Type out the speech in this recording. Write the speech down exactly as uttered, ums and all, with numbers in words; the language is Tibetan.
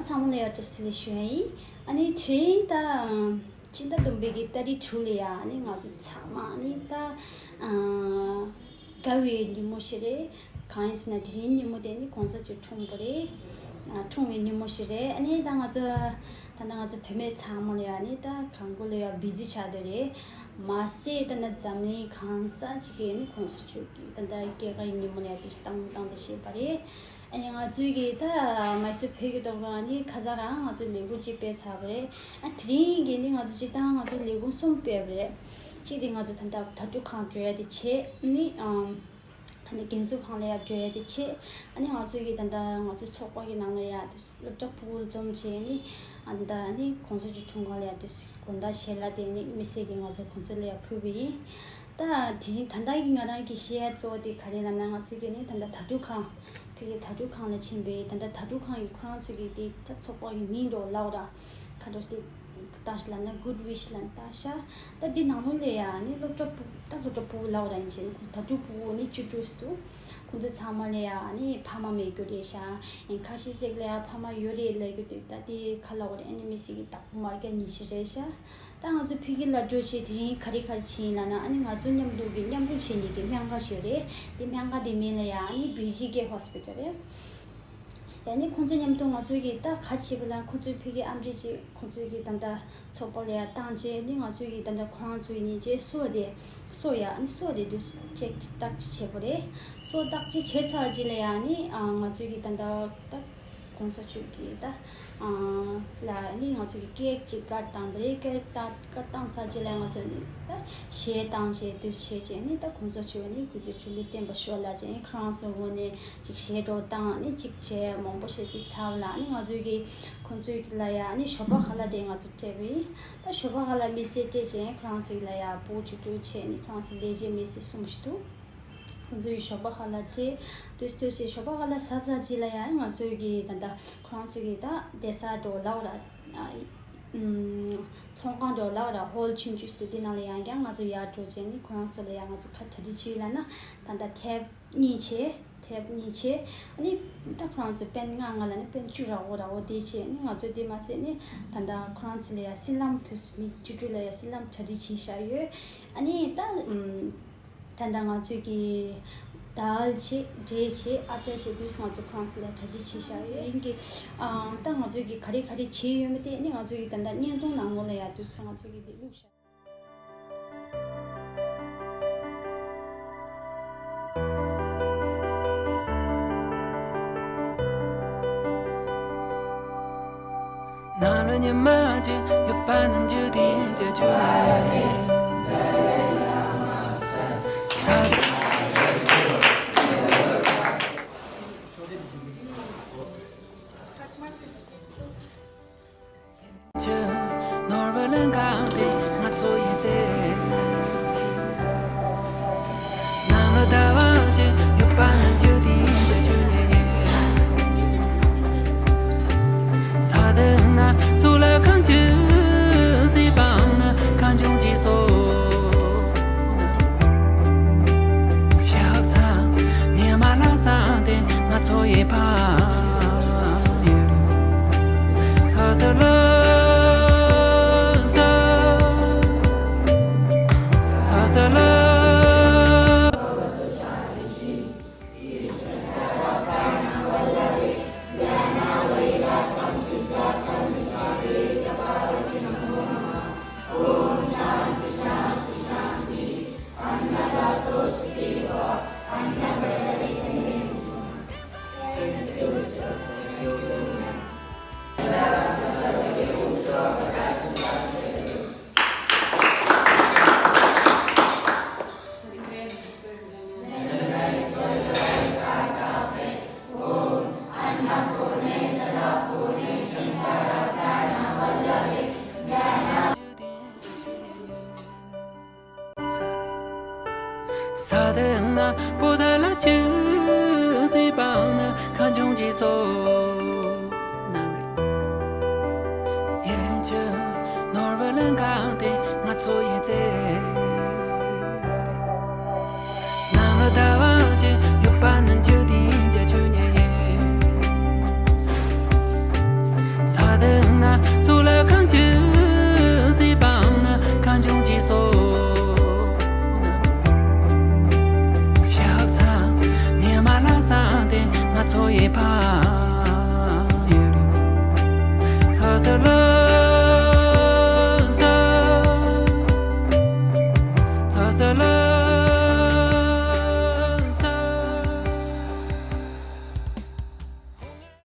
ཚང་མ་ལ་ཡང་བཀྲ་ཤིས་བདེ་ལེགས་ཞུ་ཡ་ཡིན། ཨ་ནི་དེ་རིང་ད་ཕྱི་ཟླ་བདུན་པའི་གི་ཏ་རིག་དྲུག་ལ་ཡ་ཨ་ནི་ང་ཚོ་ཚང་མ་ཨ་ནི་ད་དགའ་བའི་ཉིན་མོ་ཞིག་རེད། གང་ཡིན་ཟེར་ན་དེ་རིང་ཉིན་མོ་དེ་ནི་གོང་ས་མཆོག་འཁྲུངས་པ་རེད། ཨ་འཁྲུངས་པའི་ཉིན་མོ་ཞིག་རེད། ཨ་ནི་ད་ང་ཚོ་ད་ལྟ་ང་ཚོ་བུད་མེད་ཚང་མ་ལ་ཡ་ཨ་ནི་ད་གང་གོ་ལ་ཡ་བི་ཛི་ཆགས་བསྡད་རེད། མ་ཟད་ད་ནི་འཛམ་གླིང་གང་ས་ཅིག་གི་ཨ་ནི་གོང་ས་མཆོག་གི་ད་ལྟ་སྐྱེས་སྐར་གྱི་ཉིན་མོ་ལ་ཡ་དུས་སུ་བཏང་བཏང་བསྡད་བྱས་པ་རེད། ཨ་ནི་ང་ཚོའི་གི་ད་མ་སུ་བོད་ཀྱི་ཐོག་ལ་ཨ་ནི་ཁ་སང་རང་ང་ཚོས་ལས་ཁུངས་གཅིག་སྤེལ་ཚར་བ་རེད། ཨ་དེ་རིང་གི་ནི་ང་ཚོ་སྤྱིར་བཏང་ང་ཚོ་ལས་ཁུངས་གསུམ་སྤེལ་བ་རེད། གཅིག་དེ་ང་ཚོ་ད་ལྟ་དྭ་ཕྲུག་ཁང་འགྲོ་ཡ་དེ་བྱས་ནི་ཨམ་ད་ལྟ་རྒན་གསོ་ཁང་ལ་ཡ་འགྲོ་ཡ་དེ་བྱས། ཨ་ནི་ང་ཚོའི་གི་ད་ལྟ་ང་ཚོའི་ཚོགས་པ་གི་ནང་ལ་ཡ་དུས་སློབ་གྲྭ་ཕྲུ་གུ་འཛོམས་བྱས་ནི་ཨ་ད་ནི་གོང་ས་མཆོག་འཁྲུངས་སྐར་ལ་ཡ་དུས་དགོང་དག་ཞལ་ལག་དེ་ནི་མི་སེར་གི་ང་ཚོ་ཁོང་ཚོ་ལ་ཡ་ཕུལ་བ་ཡིན། ད་དེ་རིང་ད་ལྟ་གི་ང་རང་གི་བཤད་ཡ་གཙོ་བོ་དེ་ག་རེ་ལབ་ན་ང་ཚོ་གི་ནི་ད་ལྟ་དྭ་ཕྲུག་ཁང་ཕ་གི་དྭ་ཕྲུག་ཁང་ལ་ཕྱིན་པའི་ད་ལྟ་དྭ་ཕྲུག་ཁང་གི་ཁོ་རང་ཚོ་གི་དེ་ད་ཚོགས་པ་གི་མིང་འགྲོ་ལབ་ར་ཁ་འགྲོ་སྟེ་ད་ཤི་ལབ་ན་Good Wish ལབ་ད་ཤ་ད་འདི་ནང་ལོགས་ལ་ཡ་ནི་སློབ་གྲྭ་ཕྲུ་ད་སློབ་གྲྭ་ཕྲུ་གུ་ལབ་ར་ཡིན་ཅིང་ཁོ་དྭ་ཕྲུག་ཕྲུ་གུ་ནི་བཅུ་དྲུག་སུ་འདུག་ཁོང་ཚོ་ཚང་མ་ལ་ཡ་ནི་ཕ་མ་མེད་རྒྱུ་རེད་ཤག་ཡིན་ཁ་ཤས་ཅིག་ལ་ཡ་ཕ་མ་ཡོད་རེད་ལབ་རྒྱུ་དེ་ད་དེ་ཁ་ལ་འོ་རེད། ཨ་ནི་མི་སི་གི་བདག་པོ་མ་རྒྱ་ཉི་ཤི་རེད་ཤག་ད་ང་ཚོ་ཕ་གི་ལ་འགྲོ་བྱས་དེ་རིང་ག་རེ་ག་རེ་བྱས་ཡིན་ལབ་ན་ཨ་ནི་ང་ཚོ་མཉམ་དུ་གི་མཉམ་རུབ་བྱས་ནས་གི་སྨན་ཁང་ཞིག་རེད། དེ་སྨན་ཁང་དེ་མིང་ལ་ཡ་ཨ་ནི་བི་ཇི་ཀེ་ཧོ་སི་པི་ཊལ་རེད། ཡ་ནི་ཁོང་ཚོ་མཉམ་དུ་ང་ཚོ་གི་ད་ག་བྱས་པ་ལ་ཁོང་ཚོའི་ཕ་གི་ཨམ་ཆི་ཅིག་ཁོང་ཚོའི་གི་ད་ལྟ་ཚོགས་པ་ལ་ཡ་བཏང་རྗེས་ནི་ང་ཚོའི་གི་ད་ལྟ་ཁོ་རང་ཚོའི་ནི་རྗེས་སོ་དེ་སོ་ཡ་ཨ་ནི་སོ་དེ་དུ་ཅེག་བརྟག་ཅིག་བྱས་པ་རེད། སོ་བརྟག་ཅིག་བྱས་ཚར་རྗེས་ལ་ཡ་ནི་ང་ཚོའི་གི་ད་ལྟ་ད་གོང་ས་མཆོག་གི་ད་ལ་ནི་ང་ཚོའི་གི་ཀེག་ཅིག་ཀར་བཏང་པ་རེད། ཀེག་ད་ཀར་བཏང་ཚར་རྗེས་ལ་ང་ཚོ་ནི་ད་གཞས་བཏང་བྱས་དུས་བྱས་རྗེས་ནི་ད་གོང་ས་མཆོག་ནི་གུས་བརྩི་ཆོས་ལུགས་བསྟན་པ་ཤོག་ལབ་བྱས་ནི་ཁོ་རང་ཚོ་ངོས་ནས་ཅིག་གཞས་འགྲོ་བཏང་ནི་ཅིག་བྱས་མང་པོ་བྱས་ཅིག་ཚར་བ་ལ་ནི་ང་ཚོའི་གི་ཁོང་ཚོའི་གི་ལ་ཡ་ནི་ཞོགས་པ་ཁ་ལག་དེ་ང་ཚོ་སྤྲད་པ་ཡིན། ད་ཞོགས་པ་ཁ་ལག་མི་སེར་སྤྲད་བྱས་ཁོ་རང་ཚོའི་ལ་ཡ་བུ་བཅུ་དྲུག་བྱས་ནི་ཁོ་རང་ཚོ་ལས་བྱེད་མི་སེར་གསུམ་ཞིག་འདུག་ཁོང་ཚོའི་ཞོགས་པ་ཁ་ལག་སྤྲད་དུས་དུས་སེ་ཞོགས་པ་ཁ་ལག་ཟ་ཚར་རྗེས་ལ་ཡ་ང་ཚོའི་གི་ད་ད་ཁོ་རང་ཚོའི་གི་ད་བསྡད་ས་འགྲོ་ལབ་ར་ཚོང་ཁང་འགྲོ་ལབ་ར་ཧོལ་ཆུང་ཆུང་ཞིག་འདུག་དེ་ནང་ལ་ཡང་བསྐྱར་ང་ཚོ་ཡར་འགྲོ་བྱས་ནི་ཁོ་རང་ཚོ་ལ་ཡང་ང་ཚོ་ཁ་གྲ་སྒྲིག་བྱས་ཡོད་ལབ་ན་ད་ད་ཐེབས་གཉིས་བྱས་ཐེབས་གཉིས་བྱས་ཨ་ནི་ད་ཁོ་རང་ཚོ་པེན་ལྔ་ལྔ་ལ་ནི་པེན་བཅུ་རག་འོ་རག་འོ་དེ་བྱས་ནི་ང་ཚོ་དེ་མ་ཟད་ནི་ད་ད་ཁོ་རང་ཚོ་ལ་ཡང་སི་ལམ་དུས་མི་བཅུ་དྲུག་ལ་ཡང་སི་ལམ་གྲ་སྒྲིག་བྱས་བཞག་ཡོད། ཨ་ནི་ད་ད་ལྟ་ང་ཚོས་ཀྱི་དལ་བྱེད་འབྲས་བྱེད་ཨ་བྲ་བྱེད་དུས་ང་ཚོ་ཁོ་རང་ཚོ་ལ་གྲ་སྒྲིག་བྱས་བཞག་ཡོད། ཡིན་གྱི་ཨ་ད་ང་ཚོས་ཀྱི་ག་རེ་ག་རེ་བྱས་ཡོད་མེད་དེ་ནི་ང་ཚོས་ཀྱི་ད་ལྟ་བརྙན་ཐུང་ནང་ལོགས་ལ་ཡ་དུས་ང་ཚོས་ཀྱི་དེ་བླུགས་བཞག་ནམ་ལ་ཉི་མ་ཅན་ཡོད་པ་ན་འཇུ་དེ་འཇུ་ཆུ་ལ་ཡ་ས་ཆུ་ནོར་བུ་ལེན་གང་དེ་ང་ཚོ་ཡི་ཚེ། ནམ་ལ་ཟླ་བ་ཅན་ཡོད་པ་ན་འཇུ་དེ་འཇུ་ཆུ་ལ་ཡ། ས་དེ་ན་ཚུར་ལ་གང་ཅི་སྲིད་པ་ན་གང་བྱུང་ཅི་སོ། ཤག་ས་ཉི་མ་ལ་ས་དེ་ང་ཚོ་ཡི་ཕ་ཡི་ལ་ས་ལ་ས་ལ་ས་ལ། ས་དེ་ན་པོ་ད་ལ་ཆུ་སྲིད་པ་ན་གང་བྱུང་ཅི་སོ། ནམ་རེ་ཡེ་ཆུ་ནོར་བུ་ལེན་གང་དེ་ང་ཚོ་ཡི་ཚེ། ནམ་ལ་ཟླ་བ་ཅན་ཡོད་པ་ན་འཇུ་དེ་འཇུ་ཆུ་ཉེ་ཡེ། ཚུལ་ལ་གང་ཅི་སྲིད་པའང་ན་གང་བྱུང་ཅི་སོགས་ན། ཕྱག་འཚལ་ཉི་མ་ལྷ་བསངས་ཏེ་ང་ཚོ་ཡི་ཕ་ཡུལ། ལྷ་ས་ལྷ་ས་ལྷ་ས་ལྷ།